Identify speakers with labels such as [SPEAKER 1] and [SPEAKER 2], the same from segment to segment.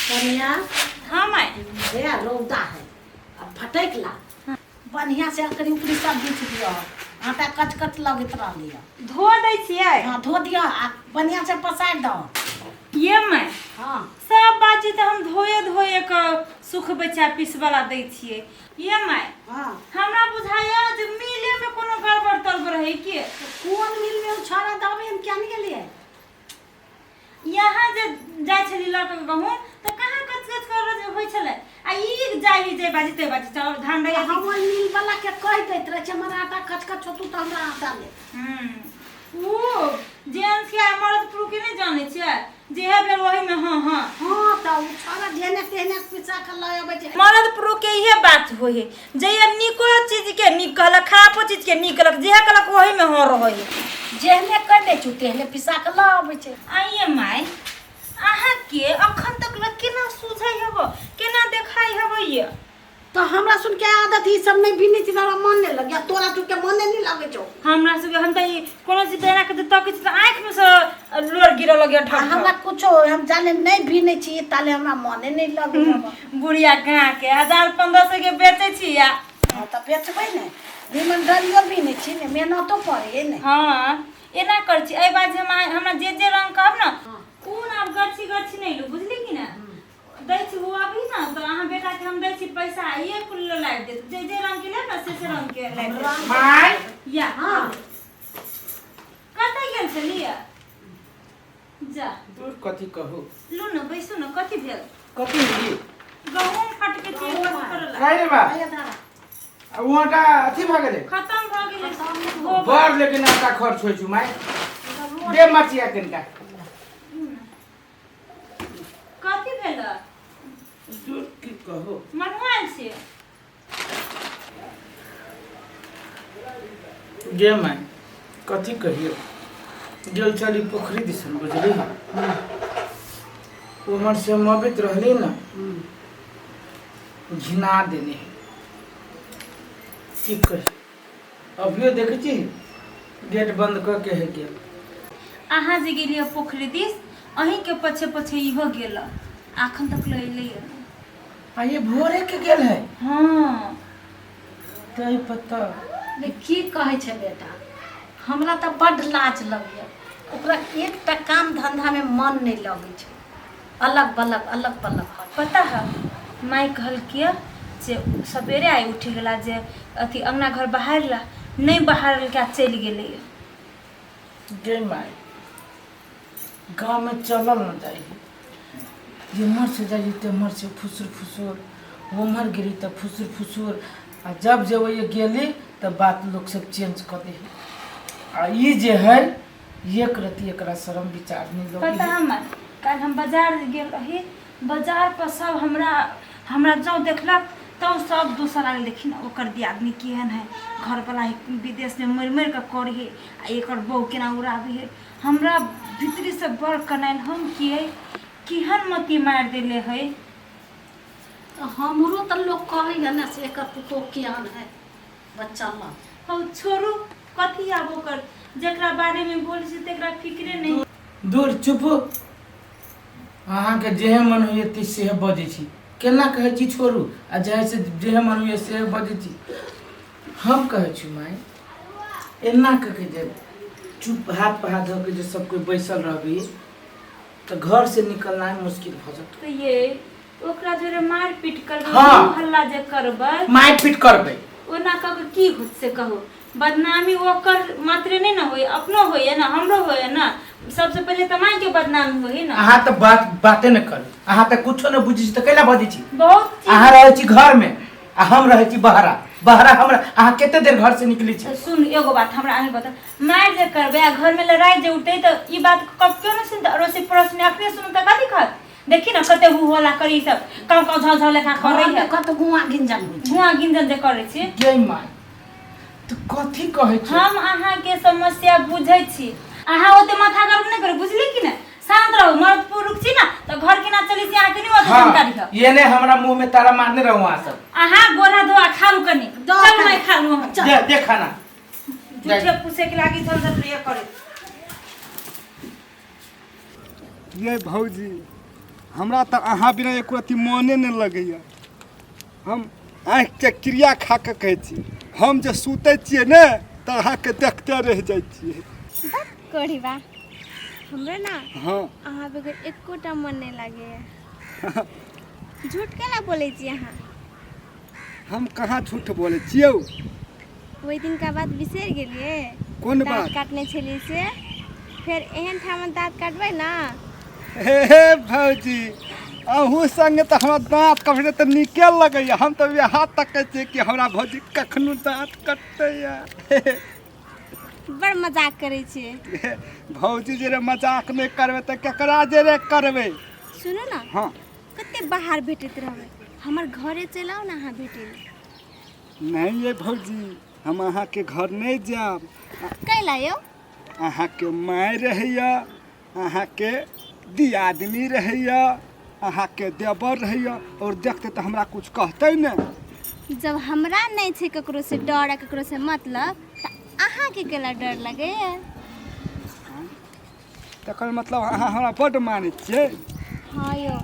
[SPEAKER 1] कनिया।
[SPEAKER 2] हाँ माय।
[SPEAKER 1] हे रौदा है, अब फटक ला बढ़िया से, अकरी उकरी सब बीछ दियो, आटा कच कच लगैत रहली है।
[SPEAKER 2] धो दै छियै।
[SPEAKER 1] हाँ, धो दियो आ बढ़िया से पसारि दो।
[SPEAKER 2] ये माय।
[SPEAKER 1] हाँ।
[SPEAKER 2] सब बाजी तऽ हम धोए धोए के सुखबै छियै आ पीसवला दै छियै। ये माय।
[SPEAKER 1] हाँ।
[SPEAKER 2] हमरा बुझाइया जे मिले में कोनो गड़बड़ तड़बड़ है के।
[SPEAKER 1] कोन मिल में छाड़ा दाबे हम क्या नहीं गेलियै?
[SPEAKER 2] यहाँ जे जाइ छली लऽ कऽ गहूँम तऽ कहाँ कच कच कर होइ छलै आ ई जाइ ही जे बाजी ते बाजी चाउर धान रहे।
[SPEAKER 1] हम ओहि मिल वाला के कहि दैत रहै छै, हमर आटा कच कच होतू तऽ हमरा आटा ले।
[SPEAKER 2] ओ जेंट्स के आ मर्द पुरुष के नहि जानै छियै, जेहे भेल ओही में। हाँ हाँ।
[SPEAKER 1] हाँ, तऽ ओ छाड़ा जेहने तेहने पिसा कऽ लऽ अबै छै।
[SPEAKER 2] मर्द पुरुष के इहे बात होइ है, जहिया नीको चीज के नीक कहलक, खरापो चीज के नीक कहलक, जेहे कहलक ओही में हाँ रहै है।
[SPEAKER 1] जेहने कहि दै छौ तेहने पिसा कऽ लऽ अबै छै।
[SPEAKER 2] आइए माय, अहाँके अखन तक लग केना सूझै हब, केना देखाइ हब ये?
[SPEAKER 1] तऽ हमरा सुन के आदत ई सब नहि बिनै छी तऽ हमरा मन नहि लगैया, तोरा सुन के मने नहि लगै छौ।
[SPEAKER 2] हमरा सबके हम तऽ ई कोनो चीज एना के तकै छी तऽ आँखिमे सँ लोर गिरऽ लगैया।
[SPEAKER 1] आ
[SPEAKER 2] ठक
[SPEAKER 1] हमरा
[SPEAKER 2] ठक।
[SPEAKER 1] कुछो हम जाने नहि बिनै छी ताले हमरा मने नहि लगै।
[SPEAKER 2] बुढ़िया गाँ के 1000-1500 के बेचै छी आ
[SPEAKER 1] हँ, तऽ बेचबै ने, निमन डरियो बिनै छी ने, मेहनतो पड़ै ने।
[SPEAKER 2] हँ, एना करै छी। एहि बात जे हम हमरा जे जे रंग कहब ने, कोन आब गरछी गरछी नहि लू, बुझली कि ने? दै छी ओ अभी ने तऽ अहाँ बेटाके हम दै छी पैसा, 1 किलो लाबि देत। जे जे रंगके लेब ने, से से रंगके लाबि देत।
[SPEAKER 3] माय।
[SPEAKER 2] या।
[SPEAKER 1] हाँ।
[SPEAKER 2] कतऽ गेल छलियै जा?
[SPEAKER 3] दूर, कथी कहू।
[SPEAKER 2] लू ने, बैसू ने, कथी भेल?
[SPEAKER 3] कथी होली?
[SPEAKER 2] गहूँम फटके छी करला।
[SPEAKER 3] काहे रे बा?
[SPEAKER 1] आया दादा।
[SPEAKER 3] आ ओ आटा अथी भऽ गेलै।
[SPEAKER 2] खतम भऽ गेलै हो।
[SPEAKER 3] बड़ लेकिन आटा खर्च होइ छौ माय, दे मचिया कनिका।
[SPEAKER 2] कथी भेल?
[SPEAKER 3] दूर, की कहू।
[SPEAKER 2] मनुआल छै।
[SPEAKER 3] गे माय, कथी कहियो, गेल छली पोखरी दिसन, बुझली? उम्हर से हम अबैत रहली ने, घिना देने है। की कही, अभियो देखै छी गेट बंद कऽ के है गेल।
[SPEAKER 2] अहाँ जे गेलियै पोखरि दिस, अहीँके पछे पछे इहो गेल, अखन तक लऽ एलैए।
[SPEAKER 3] आ ये भोरे के गेल है?
[SPEAKER 2] हँ।
[SPEAKER 3] तै पता।
[SPEAKER 1] ले, की कहै छै बेटा, हमरा तऽ बड्ड लाज लगैए। ओकरा एकटा काम धन्धामे मन नहि लगै छै, अलग बलग अलग बलग करै।
[SPEAKER 2] पता है माय, कहलकै जे सवेरे आइ उठि गेला जे अथी अङ्गना घर बहारि ला, नहि बहारलकै आ चलि गेलै।
[SPEAKER 3] गे माय, गाँवमे चलल न जाइ है। जेम्हर से जाइए तेम्हर से फुसुर फुसुर, ओम्हर गेली तऽ फुसुर फुसुर, आ जब जे ओहि गेली तऽ बात लोक सब चेंज कऽ दै है। आ ई जे है, एक रति एकरा शरम विचार नहि लगै
[SPEAKER 2] पता
[SPEAKER 3] है।
[SPEAKER 2] है, काल्हि हम बाजार गेल रही, बाजार पर सब हमरा हमरा जँ देखलक तब सब दोसर आगल, देखी ने ओकर दियादनी केहन है, घरवला विदेशमे मरि मरि कऽ करै है आ एकर बहू केना उड़ाबै है। हमरा भीतरीसँ बड़ कनायल, हम किए केहन मति मारि देले है।
[SPEAKER 1] तऽ हमरो तऽ लोक कहैए ने से एकर पुतोह केहन है बच्चा लग।
[SPEAKER 2] हौ छोड़ू, कथी आब ओकर, जकरा बारेमे बोलै छै तकरा फिक्रे नहि।
[SPEAKER 3] दूर, चुप। अहाँके जेहे मन होइए ते सेहे बजै छी। केना कहै छी छोड़ू, आ जेहे से जेहे मन होइए सेहे बजै छी? हम कहै छी माय, एना कऽ के जे चुप हाथ पर हाथ धऽ के जे सब कोइ बैसल रहबी तऽ घर से निकलनाइ मुश्किल भऽ जेतौ।
[SPEAKER 2] तऽ ये ओकरा जोरे मारि पीट करबै?
[SPEAKER 3] हाँ।
[SPEAKER 2] हल्ला जे करबै।
[SPEAKER 3] मारि पीट करबै।
[SPEAKER 2] ओना कऽ के की होत से कहू? बदनामी ओकर मात्रे नहि ने होय, अपनो होइए ने, हमरो होइए ने। सबसे पहिले तऽ मायके बदनामी होइए ने।
[SPEAKER 3] अहाँ तऽ बात बाते नहि करू, अहाँ तऽ कुछो नहि बुझै छी तऽ कैला बजै छी?
[SPEAKER 2] बहुत चीज।
[SPEAKER 3] अहाँ रहै छी घरमे आ हम रहै छी बहरा बहरा। हमरा अहाँ कते देर घर से निकलै छी?
[SPEAKER 2] तऽ सुन, एगो बात हमरा अहीं बता, मारि जे करबै आ घरमे लड़ाइ जे उठतै तऽ ई बात कब केओ नहि सुनतै? अड़ोसी पड़ोसी अखने सुनतै, कथी कहत? देखी ने कते हु होला करी सब, काउ काउ झाउ झाउ लेखा करै
[SPEAKER 1] घरमे
[SPEAKER 2] है।
[SPEAKER 1] कत गुआ गिंजन होइ छै।
[SPEAKER 2] धुआं गिंजन जे करै छी।
[SPEAKER 3] गे माय, तऽ कथी कहै छी?
[SPEAKER 2] हम अहाँके समस्या बुझै छी, अहाँ ओते माथा गर्म नहि करू, बुझली कि ने? शांत रहू, मर्द पुरुष छी ने तऽ घर केना चली से अहाँके नहि ओते जानकारी है।
[SPEAKER 3] हाँ, ये ने हमरा मुंह में ताला मारने रहू अहाँ सब।
[SPEAKER 2] अहाँ गोरा धोआ खा लू कनी।
[SPEAKER 1] दऽ
[SPEAKER 2] चल
[SPEAKER 1] कनी।
[SPEAKER 2] मैं खा लू हम।
[SPEAKER 1] चल।
[SPEAKER 3] दे दे खाना।
[SPEAKER 2] झूठे पूछे के लागी झंझट ये करे।
[SPEAKER 4] ये भौजी, हमरा तऽ अहाँ बिना एको रत्ती मोने नहि लगैए। हम आँखिके क्रिया खा कऽ कहै छी, हम जे सुतै छियै ने तऽ अहाँके देखते रहि जाइ छियै।
[SPEAKER 5] कोढ़ीबा हमरा ना
[SPEAKER 4] हँ
[SPEAKER 5] अहाँ बगैर एकोटा मन नहि लागैए। झूठ केना बोलै छी अहाँ?
[SPEAKER 4] हम कहाँ झूठ बोलै छियौ?
[SPEAKER 5] ओहि दिनका बात बिसरि गेलियै?
[SPEAKER 4] कोन
[SPEAKER 5] दाँत
[SPEAKER 4] बात?
[SPEAKER 5] काटने छलियै से, फेर एहन ठामन दाँत काटबै ने।
[SPEAKER 4] हे हे भौजी, अहूँ संगे तऽ हमरा दाँत कटबै तऽ नीके लगैए। हम तऽ वएह तकै छियै कि हमरा भौजी कखनो दाँत कटतै।
[SPEAKER 5] बड़ मजाक करै छियै।
[SPEAKER 4] भौजी जे रे मजाक नहि करबै तऽ केकरा जे रे करबै?
[SPEAKER 5] सुनू ने।
[SPEAKER 4] हँ।
[SPEAKER 5] कते बाहर भेटैत रहबै, हमर घरे चलि आउ ने अहाँ भेटै लए।
[SPEAKER 4] नहि ये भौजी, हम अहाँके घर नहि जायब।
[SPEAKER 5] कैला यौ?
[SPEAKER 4] अहाँके माय रहैए, अहाँके दियादनी रहैए, अहाँके देवर रहैए, और देखते तऽ हमरा कुछ कहतै ने।
[SPEAKER 5] जब हमरा नहि छै ककरो से डर आ ककरो से मतलब, तऽ अहाँके केला डर लगैए?
[SPEAKER 4] तकर मतलब अहाँ हमरा बड्ड मानै छियै।
[SPEAKER 5] हँ यौ,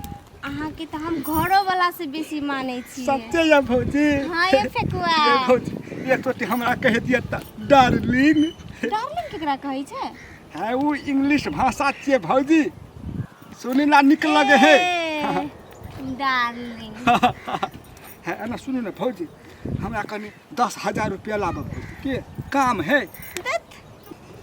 [SPEAKER 5] अहाँके तऽ हम घरो वाला से बेसी मानै छियै।
[SPEAKER 4] सच्चे या भौजी?
[SPEAKER 5] हाँ ये फेकुआ।
[SPEAKER 4] ये भौजी, एक चोटी हमरा कहि दिअ तऽ डार्लिंग।
[SPEAKER 5] डार्लिंग केकरा कहै छै?
[SPEAKER 4] है ओ इंग्लिश भाषा छियै भौजी, सुनै ला नीक लगे है।
[SPEAKER 5] ए, डार्लिंग।
[SPEAKER 4] है एना सुनू ने भौजी, हमरा कनि 10,000 रुपया लाबऽ भौजी, के काम है।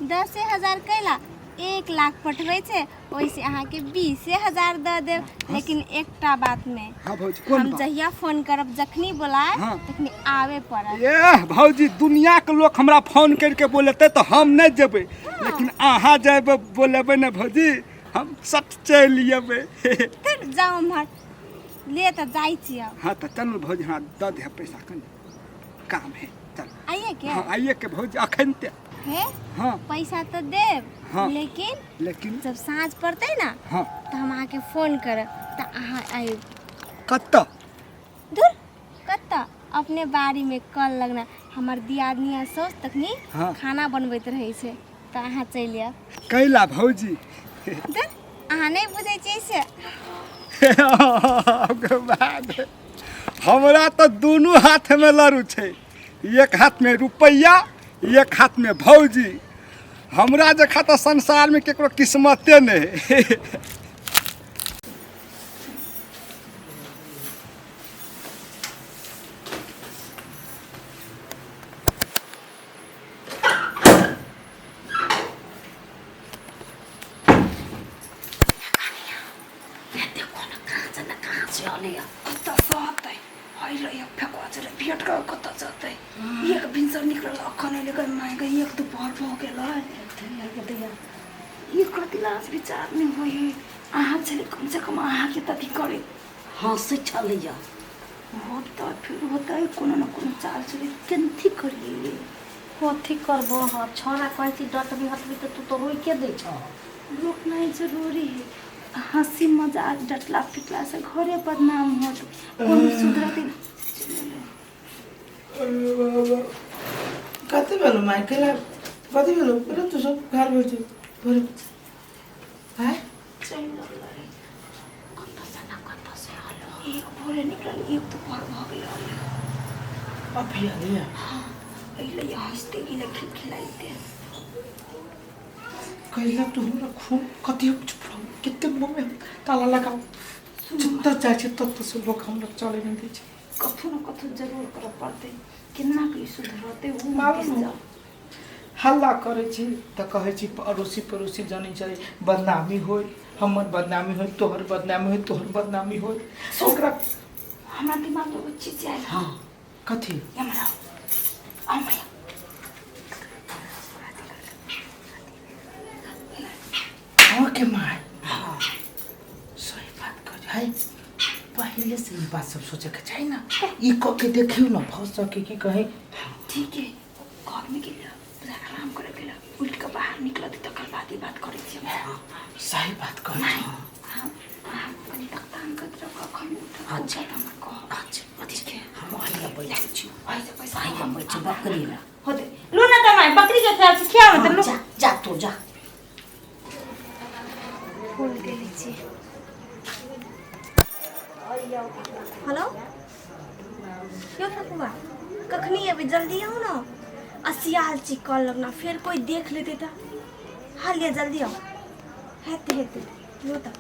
[SPEAKER 5] 10,000 कैला? 1 लाख पठबै छै, ओहिसे अहाँके 20,000 दऽ देब, लेकिन एकटा बातमे।
[SPEAKER 4] हाँ भौजी, कोन
[SPEAKER 5] हम
[SPEAKER 4] बात?
[SPEAKER 5] जहिया फोन करब, जखनी बोलायब, तखनी आबे पड़त।
[SPEAKER 4] एह भौजी, दुनिया के लोग हमरा फोन करके बोलेतै तऽ हम नहि जेबै, लेकिन अहाँ जेबै बोलेबै ने भौजी, हम सट चलि अयबै।
[SPEAKER 5] फिर जाउ उम्हर ले, तऽ जाइ छी आब।
[SPEAKER 4] हाँ तऽ चलू भौजी, हमरा दऽ दे पैसा, कनि काम है, चल।
[SPEAKER 5] आइए के?
[SPEAKER 4] हाँ, आइए के भौजी, अखन ते।
[SPEAKER 5] हे।
[SPEAKER 4] हाँ।
[SPEAKER 5] पैसा तऽ देब। लेकिन
[SPEAKER 4] लेकिन
[SPEAKER 5] जब साँझ पड़तै ने, तऽ हम अहाँके फोन करब, तऽ अहाँ आयब।
[SPEAKER 4] कतऽ?
[SPEAKER 5] दूर कतऽ, अपने बाड़ीमे कल लगना, हमर दियादनी आ साउस तखनी खाना बनबैत रहै छै, तऽ अहाँ चलि आयब।
[SPEAKER 4] कैला भौजी?
[SPEAKER 5] दूर, अहाँ नहि बुझै छियै से।
[SPEAKER 4] ओकर बाद हमरा तऽ दुनू हाथमे लड़ू छै, एक हाथमे रुपैआ, एक हाथमे भौजी। हमरा जकाँ तऽ संसारमे केकरो किस्मते नहि है।
[SPEAKER 1] देखो न, कहाँ से न कहाँ से अलैया।
[SPEAKER 2] कतऽ से अतै? अइलै फेकुआ छलै भेट कऽ, कतऽ से अतै? एक भिनसर निकलल, अखन अइलै। गै माय गै, एक दुपहर भऽ गेलै। एक रति लाज विचार नहि होइ है। अहाँ छलै, कम से कम अहाँके तऽ अथी करै।
[SPEAKER 1] हँसै छलैया।
[SPEAKER 2] होतै, फिर होतै, कोनो ने कोनो चाल छलै। केनथी करियै?
[SPEAKER 1] कथी करबो? हँ, छौड़ा कहै छी डटबी हटबी तऽ तू तऽ रोकिए दै छह।
[SPEAKER 2] रोकनाइ जरूरी है। हँसी मजाक डटला पिटला से घरे बदनाम होत, कोनो सुधरत।
[SPEAKER 3] अरे बाबा, कति भेलो माय? केला कति भेलो? अरे तू सब घर बैठे भरे आय।
[SPEAKER 2] चलि रहलै।
[SPEAKER 1] कतऽ से न कतऽ से अलो।
[SPEAKER 2] एक भोरे निकलल, एक दोपहर भऽ गेलै।
[SPEAKER 3] अभी आलिया?
[SPEAKER 2] अइलै, हँसते गेलै, खिलखिलाइते।
[SPEAKER 3] कैला तू हमरा खूब कति चुप रहू, कते मुँह में ताला लगाओ, जतऽ जाइ छै ततऽ से लोक हमरा चले नहि दै छै।
[SPEAKER 2] कथू न कथू जरूर करऽ पड़तै। केना के ई सुधरतै ओ
[SPEAKER 3] मालूम
[SPEAKER 2] दिस
[SPEAKER 3] हौ।
[SPEAKER 2] जाउ।
[SPEAKER 3] हल्ला करै छी तऽ कहै छी अड़ोसी पड़ोसी जनै छै, बदनामी होय, हमर बदनामी होय, तोहर बदनामी होय, तोहर बदनामी होय, ओकरा
[SPEAKER 2] हमरा दिमागमे एगो चीज आयल।
[SPEAKER 3] कथी?
[SPEAKER 2] हमरा आउ मैया।
[SPEAKER 3] हाँ के माय, सही बात कर है। पहले से ई बात सब सोचे के चाही ना। ई कह के देखियौ ना, भऽ सके की कहे।
[SPEAKER 2] ठीक है, घरमे गेलियै, पूरा आराम करे गेल, उठि कऽ बाहर निकलत तकर बाद ई बात करै छी हम।
[SPEAKER 3] सही बात कहै छी।
[SPEAKER 2] अहाँ अहाँ कनि तकतान करैत रहू, कखन उठत।
[SPEAKER 1] अच्छा।
[SPEAKER 2] उठत हमरा कहब।
[SPEAKER 1] अच्छा, ठीक है, हम आइया बैठै छी।
[SPEAKER 2] एहिसँ पैसा
[SPEAKER 1] आइया बैठ छी बकरी ला।
[SPEAKER 2] होतै, लू ने तऽ माय, बकरी के खायल छी, खियाउ ने तऽ लू।
[SPEAKER 1] जा जा, तू जा।
[SPEAKER 5] भूल गेली छी। हेलो यौ फकुआ, कखनी एबै? जल्दी आउ ने, असियाल छी कल लगना, फेर कोइ देख लेतै तऽ। हालिया जल्दी आउ। हेतै हेतै लो तऽ।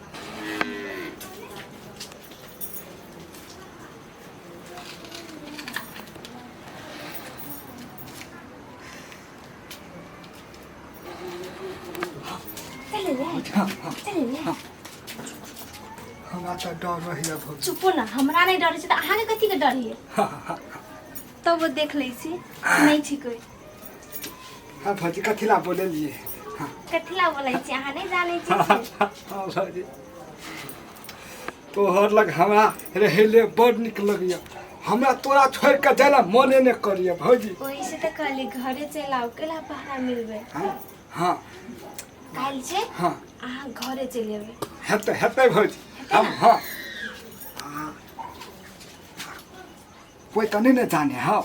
[SPEAKER 5] चलि ले, चलि ले।
[SPEAKER 4] हमरा तऽ डर रहैया भौजी।
[SPEAKER 5] चुपो ने, हमरा नहि डर छै तऽ अहाँके कथीके डर है? तब वो देख लै छी, नहि छी कोइ।
[SPEAKER 4] हाँ भौजी, कथी ला बोललियै? हाँ।
[SPEAKER 5] कथी ला बोलै छी, अहाँ नहि जानै छी से।
[SPEAKER 4] हाँ भौजी, तोहर लग हमरा रहै ले बड़ नीक लगैया। हमरा तोरा छोड़ि कऽ जाय ला मने नहि करैया भौजी।
[SPEAKER 5] ओहि से तऽ कहली घरे चलि आउ, कैला पहरा मिलबै।
[SPEAKER 4] हाँ हाँ।
[SPEAKER 5] काल्हि छै।
[SPEAKER 4] हाँ।
[SPEAKER 5] अहाँ घरे चलि अयबै।
[SPEAKER 4] हेतै हेतै भौजी, हम हाँ कोइ तऽ नहि ने जाने? हँ,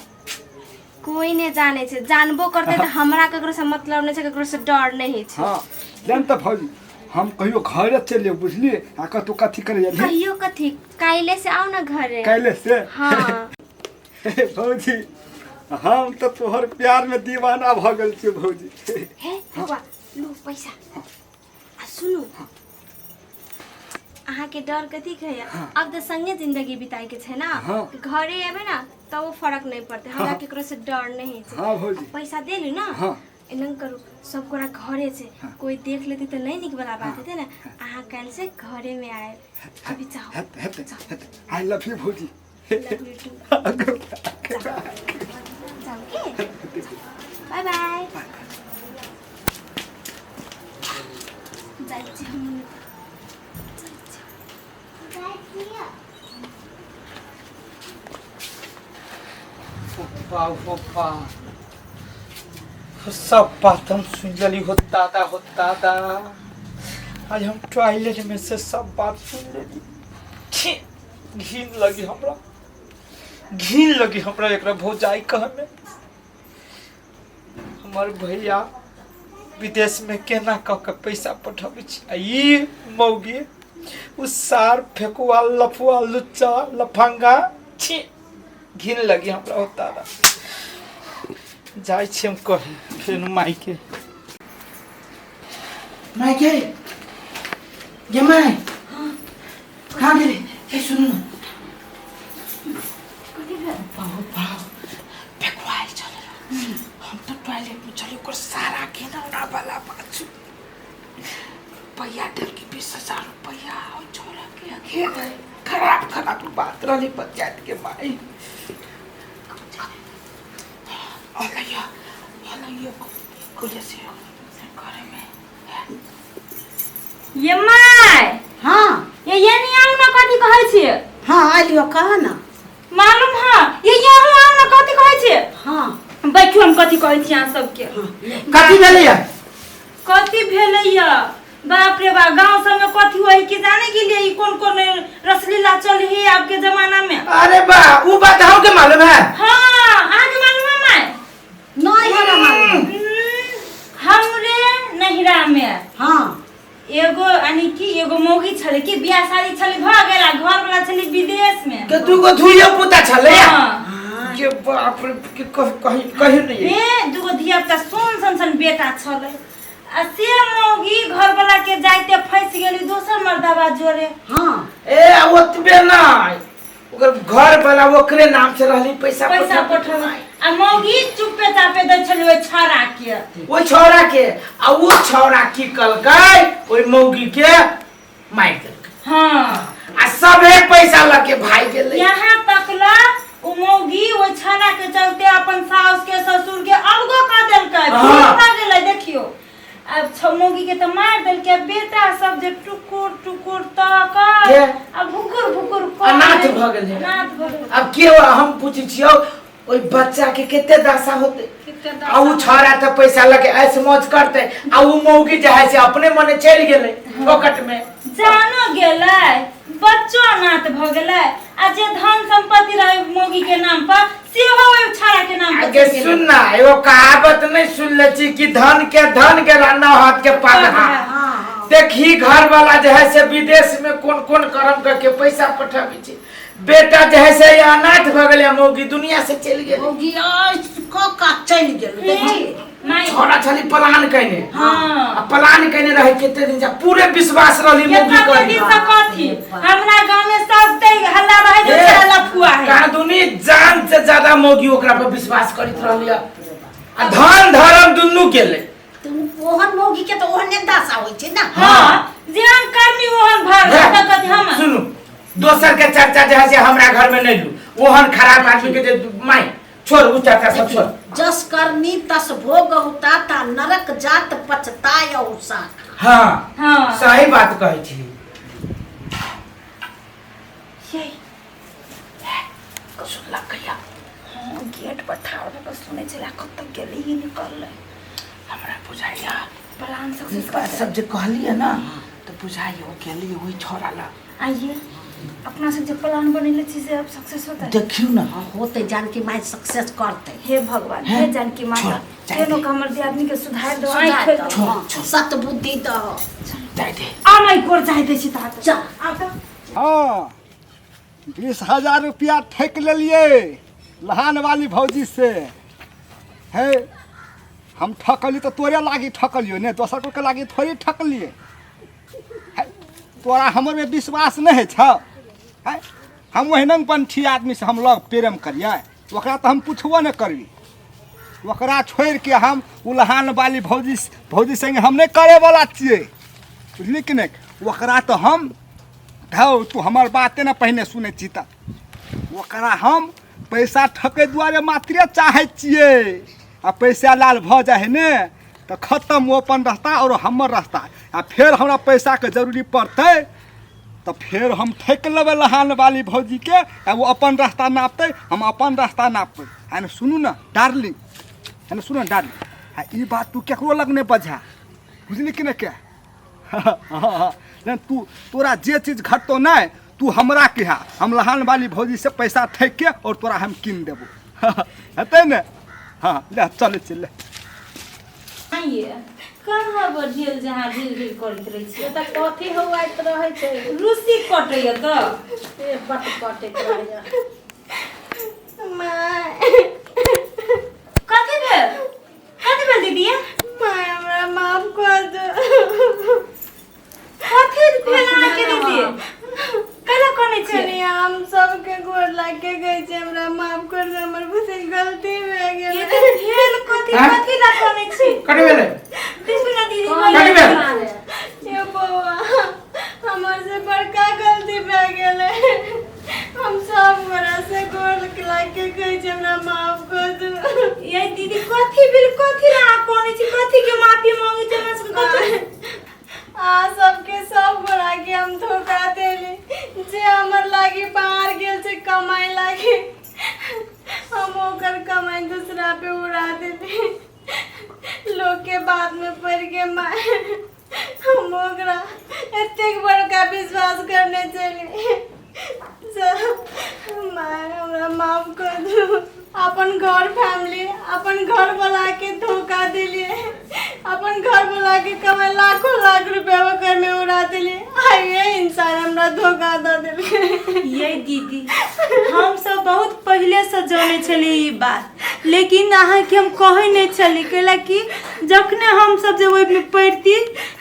[SPEAKER 5] कोई नहि जानै छै। जानबो करतै तऽ हमरा ककरो से मतलब नहि छै, ककरो से डर नहि होइ छै।
[SPEAKER 4] हाँ जान तऽ भौजी, हम कहियो घरे चलि जाउ, बुझलियै? आ कतहु कथी करै जाय?
[SPEAKER 5] कहियो कथी, काल्हि से आउ ने घरे।
[SPEAKER 4] काल्हि से?
[SPEAKER 5] हाँ।
[SPEAKER 4] हे भौजी, हम तऽ तोहर प्यारमे दीवाना भऽ गेल छियै भौजी।
[SPEAKER 5] हे बौआ, लू पैसा। आ सुनू, अहाँके डर कथी के होइए? अब तऽ संगे जिंदगी बिताए के छै ने।
[SPEAKER 4] हाँ।
[SPEAKER 5] घरे एबै ने तऽ ओ फर्क नहि पड़तै, हमरा केकरो से डर नहि होइ छै।
[SPEAKER 4] हाँ भौजी।
[SPEAKER 5] पैसा देलू ने?
[SPEAKER 4] हाँ।
[SPEAKER 5] एना करू, सब गोरा घरे छै, कोई देख लेतै तऽ नहि नीक वाला बात हेतै ने। अहाँ काल्हि से घरे में आयब। अभी जाओ।
[SPEAKER 4] हेतै हेतै हेतै। I love you भौजी।
[SPEAKER 5] Love you two. जाऊ के, बाय बाय। जाइ छी हम, जाइ छी।
[SPEAKER 3] पप्पा पप्पा, सब बात हम सुन लेली। हो दादा, हो दादा, आज हम टॉयलेट में से सब बात सुन लेली। छी, घिन लगी हमरा, घिन लगी हमरा एकरा भौजाई कह में। हमर भैया विदेश में केना कऽ के पैसा पठबै छै, आ ई मौगी उ सार फेकुआ लफुआ लुच्चा लफंगा। छी, घिन लगी हमरा। हो दादा, जाइ छी हम कही फेर माइके।
[SPEAKER 6] माइके गे, माइ कहाँ गेली? ए सुन न। बाबू बाबू, फेकुआल चले। हम तऽ टॉयलेट में चली, ओकर सारा घिनौना वाला बात सुन। रुपैया देलकी, 20,000 रुपैया और छोरा के अकेले। खराब खराब बात रहली बतियात के माई। अलैया अलैया कुलिया से घरे में।
[SPEAKER 2] ये my.
[SPEAKER 1] हाँ।
[SPEAKER 2] ये नहीं आउ ना, कथी कहै छियै?
[SPEAKER 1] हाँ, आलियो, कह ना।
[SPEAKER 2] मालूम है? ये यहाँ आउ ना, कथी कहै छियै?
[SPEAKER 1] हाँ।
[SPEAKER 2] बैठू, हम कथी कहै छी अहाँ सबके।
[SPEAKER 6] कथी भेलैया?
[SPEAKER 2] कथी भेलैया? बाप रे बाप, गांव सब में कथी होई कि जाने के लिए, ई कौन कौन रसलीला चल ही आपके जमाना में।
[SPEAKER 6] अरे बा, उ बात हम के मालूम है।
[SPEAKER 2] हाँ, अहाँके मालूम है माय?
[SPEAKER 1] नहीं हमरा मालूम।
[SPEAKER 2] हमरे नहिरा में
[SPEAKER 1] हाँ।
[SPEAKER 2] एगो यानी कि एगो मौगी छलै कि बियाह शादी छलै भऽ गेल, आ घर वाला छलै विदेश में।
[SPEAKER 6] के दूगो धुइयो पुता छलैया?
[SPEAKER 2] हाँ।
[SPEAKER 6] के बाप रे, के कह कहीं कहीं नहीं।
[SPEAKER 2] हे, दूगो धिया पुता सोन सन सन बेटा छलै, आ से मौगी घर वाला के जाइते फंसि गेली दोसर मर्दाबा जोरे।
[SPEAKER 1] हाँ।
[SPEAKER 6] ए ओतबे नहीं, ओकर घर वाला ओकरे नाम से रहली पैसा।
[SPEAKER 2] पैसा पठौना, आ मौगी चुप्पे चापे दै छलै ओहि छौड़ा के।
[SPEAKER 6] ओहि छौड़ा के। आ उ छौड़ा की कलकै, ओहि मौगी के मारि देलकै।
[SPEAKER 2] हाँ।
[SPEAKER 6] आ सबे पैसा लके भागि गेलै।
[SPEAKER 2] यहाँ तक ला उ मौगी ओहि छौड़ा के चलते अपन साउस के ससुर के अलगो कऽ देलकै।
[SPEAKER 6] हाँ।
[SPEAKER 2] भूल भऽ गेलै। देखियो, आब मौगी के तऽ मारि देलकै, आ बेटा सब जे टुकुर टुकुर तक
[SPEAKER 6] के?
[SPEAKER 2] आ भुकुर भुकुर कऽ
[SPEAKER 6] अनाथ भऽ गेलै।
[SPEAKER 2] अनाथ भऽ गेलै।
[SPEAKER 6] अब के हम पूछै छियौ, ओहि बच्चा के कते दशा होते? आ उ छौड़ा तऽ पैसा लके ऐश मौज करते, आ उ मौगी जे है से अपने मने चलि गेलै फोकट में।
[SPEAKER 2] जानो गेलै, बच्चो अनाथ भऽ गेलै, आ जे धन संपत्ति रहै मौगी के नाम पर, सेहो ओहि छौड़ा के नाम पर
[SPEAKER 6] आगे
[SPEAKER 2] चलि गेलै।
[SPEAKER 6] सुन ना, एगो कहावत नहीं सुन ले छी कि धन के धन के नौ हाथ के पगहा।
[SPEAKER 1] हाँ।
[SPEAKER 6] देखी घर वाला जे है से विदेश में कोन कोन कर्म करके पैसा पठाबै छै, बेटा जे है से अनाथ भऽ गेलै, मौगी दुनिया से चलि गेलै।
[SPEAKER 1] मौगी कऽ का चलि गेल देखी।
[SPEAKER 2] माय
[SPEAKER 6] छोड़ा छली प्लान कयने।
[SPEAKER 2] हाँ।
[SPEAKER 6] आ प्लान कयने रहे कते दिन से पूरे विश्वास रहली मौगी
[SPEAKER 2] केतना
[SPEAKER 6] करी।
[SPEAKER 2] दिन से कथी हमरा गांव में सब ते हल्ला रहे जे
[SPEAKER 6] ए,
[SPEAKER 2] छेड़ा लफुआ है।
[SPEAKER 6] कादुनी जान से ज्यादा मौगी ओकरा पर विश्वास करैत रहली आ धन धर्म दुनू गेलै।
[SPEAKER 1] तऽ ओहन मौगी के तऽ ओहने दशा होइ छै ने।
[SPEAKER 2] हाँ, जेहन कर्मी ओहन भाग।
[SPEAKER 6] हे,
[SPEAKER 2] तऽ कथी हम
[SPEAKER 6] सुनू, दोसर के चर्चा जे है से हमरा घर में नहीं लू, ओहन खराब आदमी के जे माय छोड़ उ चर्चा सब छोड़।
[SPEAKER 1] जस करनी तस भोग ता नरक जात पचताय साखा।
[SPEAKER 6] हाँ।
[SPEAKER 2] हाँ।
[SPEAKER 6] सही बात कहै छी।
[SPEAKER 2] ये
[SPEAKER 6] सुनलक कहिया?
[SPEAKER 2] हाँ, गेट पर ठाढ़ भऽ कऽ सुनै छलै, कतऽ गेलै ही निकललै।
[SPEAKER 6] हमरा बुझाइया
[SPEAKER 2] प्लान सक्सेस।
[SPEAKER 6] बात सब जे कहलियै ना तऽ बुझाइया ओ गेली ओहि छोरा लग।
[SPEAKER 2] आइए अपना सब जे प्लान बनेले छी से अब सक्सेस होतै?
[SPEAKER 6] देखियौ ना।
[SPEAKER 1] हाँ, होतै, जानकी माय सक्सेस करतै।
[SPEAKER 2] हे भगवान,
[SPEAKER 6] हैं?
[SPEAKER 2] हे जानकी माता,
[SPEAKER 6] छोड़, जाय
[SPEAKER 2] केनो
[SPEAKER 6] दे।
[SPEAKER 2] के हमर दियादनी के सुधार दो, आँखि
[SPEAKER 1] सुधार
[SPEAKER 2] खोलि
[SPEAKER 1] दहो,
[SPEAKER 2] दो।
[SPEAKER 1] हाँ, सतबुद्धि दहो।
[SPEAKER 6] जाय दे।
[SPEAKER 2] आ माय गोर जाय दै छी तोरा।
[SPEAKER 1] चल।
[SPEAKER 2] आ तऽ
[SPEAKER 4] हाँ, 20,000 रुपया ठकि लेलियै लहान वाली भौजी से। हे, हम ठकली तऽ तोरे लागी ठकलियौ ने, दोसर कोइके लागी थोड़ी ठकलियै। है, तोरा हमरमे विश्वास नहि होइ छौ? है, हम ओहिना पंछी आदमी से हम लग प्रेम करियै? ओकरा तऽ हम पुछबो नहि करबी। ओकरा छोड़ि के हम उलहान वाली भौजी भौजी संगे हम नहि करैवला छियै, बुझली कि नहि? ओकरा तऽ हम धौ, तू हमर बाते ने पहिने सुनै छी तऽ ओकरा हम पैसा ठकै दुआरे मात्रे चाहै छियै। आ पैसा लाल भऽ जाइ है ने तऽ खतम, ओ अपन रास्ता आओर हमर रास्ता। आ फेर हमरा पैसाके जरूरी पड़तै तऽ फेर हम ठकि लेबै लहान वाली भौजीके, आ ओ अपन रास्ता नापतै, हम अपन रास्ता नापबै। आ ने सुनू ने डार्लिंग, है ने सुनू ने डार्लिंग, आ ई बात तू केकरो लग नहि बजा, बुझली कि नहि? के नहीं, तू तोरा जे चीज घटतो नहीं तू हमरा के, हम लहान वाली भौजी से पैसा ठकि के और तोरा हम कीन देबो, हेतै ने? हाँ, ले चलै छी, ले।
[SPEAKER 2] आइए कहाँ बढ़ियल जहाँ ढील ढील करैत रहै छी।
[SPEAKER 1] तऽ कथी हौआइत रहै छै?
[SPEAKER 2] रूसी कटैया तऽ।
[SPEAKER 1] ए, बट कटैत रहैया।
[SPEAKER 5] माय।
[SPEAKER 2] कथी भेल, कथी भेल दीदी?
[SPEAKER 5] माय, हमरा माफ कर दो।
[SPEAKER 2] कथी भेल अहाँके दीदी? कैला कनै छियै?
[SPEAKER 5] कनि हम सबके गोर लाग के कहै छी, हमरा माफ कर दो, हमर बहुत गलती भए गेल।
[SPEAKER 2] ये तऽ भेल कथी?
[SPEAKER 6] आँय?
[SPEAKER 2] कथी ला कनै छी?
[SPEAKER 6] कटि भेलै?
[SPEAKER 2] देखू ना दीदी।
[SPEAKER 6] कथी भेल?
[SPEAKER 5] यो बौआ, हमर से बड़का गलती भए गेलै। हम सब गोरा से गोर लाग के कहै छी, हमरा माफ कर दो।
[SPEAKER 2] ये दीदी, कथी भेल? कथी ला अहाँ कनै छी? कथी के माफी मांगै छी हमरा सबके? कथी?
[SPEAKER 5] आ सबके सब गोरा के हम धोखा देली। जे हमर लागी बाहर गेल छै कमाई लागी, हम ओकर कमाई दूसरा पे उड़ा देली। लोग के बात में पड़ के माय, हम ओकरा एतेक बड़का विश्वास करने चली। माय, हमरा माफ कर दू। अपन घर फैमिली, अपन घर वाला के धोखा देलिए, अपन घर वाला के कमाई लाखों लाख रुपया ओकर में उड़ा देलिए, आ ये इंसान हमरा धोखा दऽ देलकै।
[SPEAKER 2] ये दीदी, हम सब बहुत पहिले से जानै छली ई बात, लेकिन अहाँके हम कहै नहि छली, कैला कि जखने हम सब जे ओहिमे पड़ती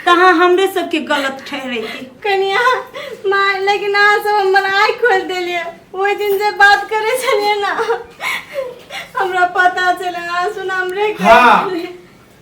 [SPEAKER 2] तऽ अहाँ हमरे सबके गलत ठहरैती।
[SPEAKER 5] कनिया माय, लेकिन अहाँ सब हमर आँखि खोलि देलियै। ओहि दिन जे बात करै छलियै ने, हमरा पता चलै अहाँ सुन हमरे कहि
[SPEAKER 6] हाँ।
[SPEAKER 5] देलियै।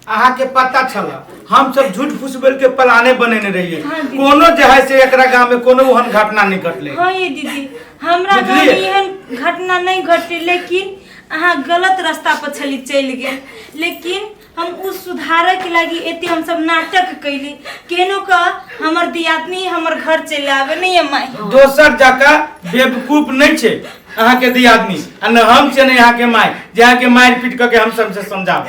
[SPEAKER 6] अहाँके पता छल, हम सब झूठ फूस बोल के प्लाने बनेने रहिए।
[SPEAKER 2] हाँ दीदी।
[SPEAKER 6] कोनो जे है से एकरा गांव में कोनो ओहन घटना नहीं घटले।
[SPEAKER 2] हाँ ये दीदी, हमरा गाँव में
[SPEAKER 6] बुझलियै?
[SPEAKER 2] एहन घटना नहि घटलै, लेकिन अहाँ गलत रास्ता पर छली चलि गेल, लेकिन हम उ सुधारऽ के लागी एते हम सब नाटक कैली, केनो का हमर दियादनी हमर घर चलि आवे। नहीं माई?
[SPEAKER 6] दोसर जकाँ बेवकूफ नहीं छै अहाँके दियादनी, आ न हम छै ने अहाँके माय जे अहाँके मारि पीट कऽ के हम सबसे समझाब,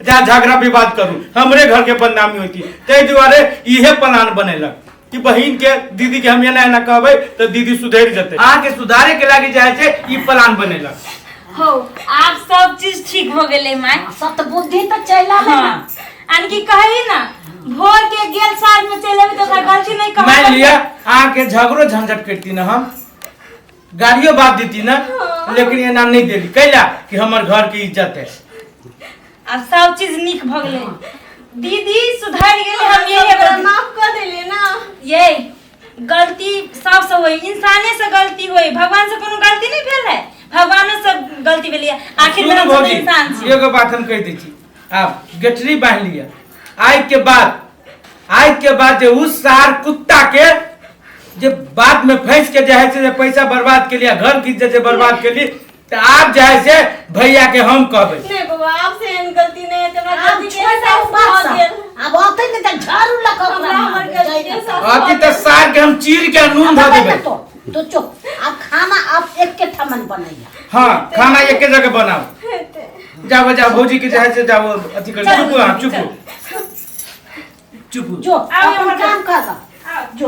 [SPEAKER 6] जहाँ झगड़ा विवाद करू, हमरे घर के बदनामी होती। ताहि दुआरे इहे प्लान बनेलक कि बहिन के दीदी के हम एना एना कहबै तऽ दीदी सुधरि जेतै। अहाँके सुधारे के लागी जे छै ई प्लान बनेलक।
[SPEAKER 2] हो, आब सब चीज ठीक हो गेलै माय।
[SPEAKER 1] सतबुद्धि तऽ चलि आबै
[SPEAKER 2] हाँ।
[SPEAKER 1] ने।
[SPEAKER 2] यानी कही ना भोर के गेल साँझ में चलि अबी तऽ ओकरा गलती नहीं कहब।
[SPEAKER 7] मान लिया अहाँके झगड़ो झंझट करती ना, हम गाड़ियो बात देती ना, लेकिन एना नहीं देली कैला कि हमर घर के इज्जत है।
[SPEAKER 2] आब सब चीज नीक भऽ गेलै, दीदी सुधरि गेलै। हम यही
[SPEAKER 5] हमरा माफ कऽ देलियै ना।
[SPEAKER 2] ये गलती सबसँ होइ, इंसाने से गलती होइ, भगवान से कोनो गलती नहीं भेल है, भगवानो से गलती भेलै। आखिर में
[SPEAKER 7] सुनू
[SPEAKER 2] हम सब
[SPEAKER 7] भौजी,
[SPEAKER 2] इंसान छी।
[SPEAKER 7] एगो बात हम कहि दै छी, आब गेठरी बान्हि लिअ। आइ के बाद, आइ के बाद जे उस सार कुत्ता के जे बात में फंस के जे है से जे पैसा बर्बाद के लिए, घर की इज्जत जे बर्बाद के लिए, तऽ आब जे है से भैया के हम कहबै।
[SPEAKER 5] नहीं बाबा, आपसे एहन गलती नहीं हेतै, हमरा
[SPEAKER 1] आब
[SPEAKER 5] गलती के
[SPEAKER 1] छोड़ दे
[SPEAKER 5] एहसास
[SPEAKER 1] ओ बात
[SPEAKER 5] भऽ
[SPEAKER 1] सब।
[SPEAKER 5] गेल।
[SPEAKER 1] आब औतै ने तऽ झाड़ू लऽ कऽ ओकरा
[SPEAKER 5] हमरा हमर
[SPEAKER 1] मारबै,
[SPEAKER 5] गलती के
[SPEAKER 1] जाहि
[SPEAKER 5] एहसास
[SPEAKER 7] अथी
[SPEAKER 5] भऽ
[SPEAKER 7] तऽ
[SPEAKER 5] गेल।
[SPEAKER 7] सार के हम चीर के नून धऽ
[SPEAKER 1] आब
[SPEAKER 7] देबै।
[SPEAKER 1] तो तो चुप, आब खाना आब एके ठमन बनैया।
[SPEAKER 7] हाँ, खाना एके जगह बनाओ।
[SPEAKER 5] हेतै।
[SPEAKER 7] जाओ जाओ, भौजी के जे है से जाओ अथी कर।
[SPEAKER 2] चल,
[SPEAKER 7] चुप अहाँ, चुप चुप।
[SPEAKER 1] जो
[SPEAKER 2] आब
[SPEAKER 1] अपन
[SPEAKER 2] हमर
[SPEAKER 1] काम कर जो।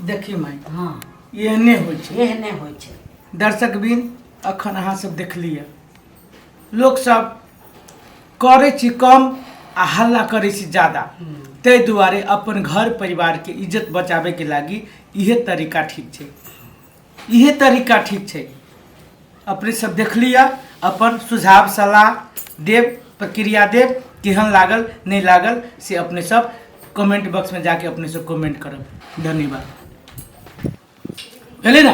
[SPEAKER 3] देखी माय,
[SPEAKER 1] हाँ,
[SPEAKER 3] एहने होइ छै,
[SPEAKER 1] एहने होइ छै।
[SPEAKER 3] दर्शक बिन अखन अहाँ सब देखलियै, लोक सब करै छी कम आ हल्ला करै छी ज्यादा। ताहि दुआरे अपन घर परिवारके इज्जत बचाबैके लागी इहे तरीका ठीक छै, इहे तरीका ठीक छै। अपने सब देखलियै, अपन सुझाव सलाह देब, प्रक्रिया देब, केहन लागल नहि लागल से अपने सब कमेंट बॉक्स में जाके अपने सब कमेंट करब। धन्यवाद। भेलै ने?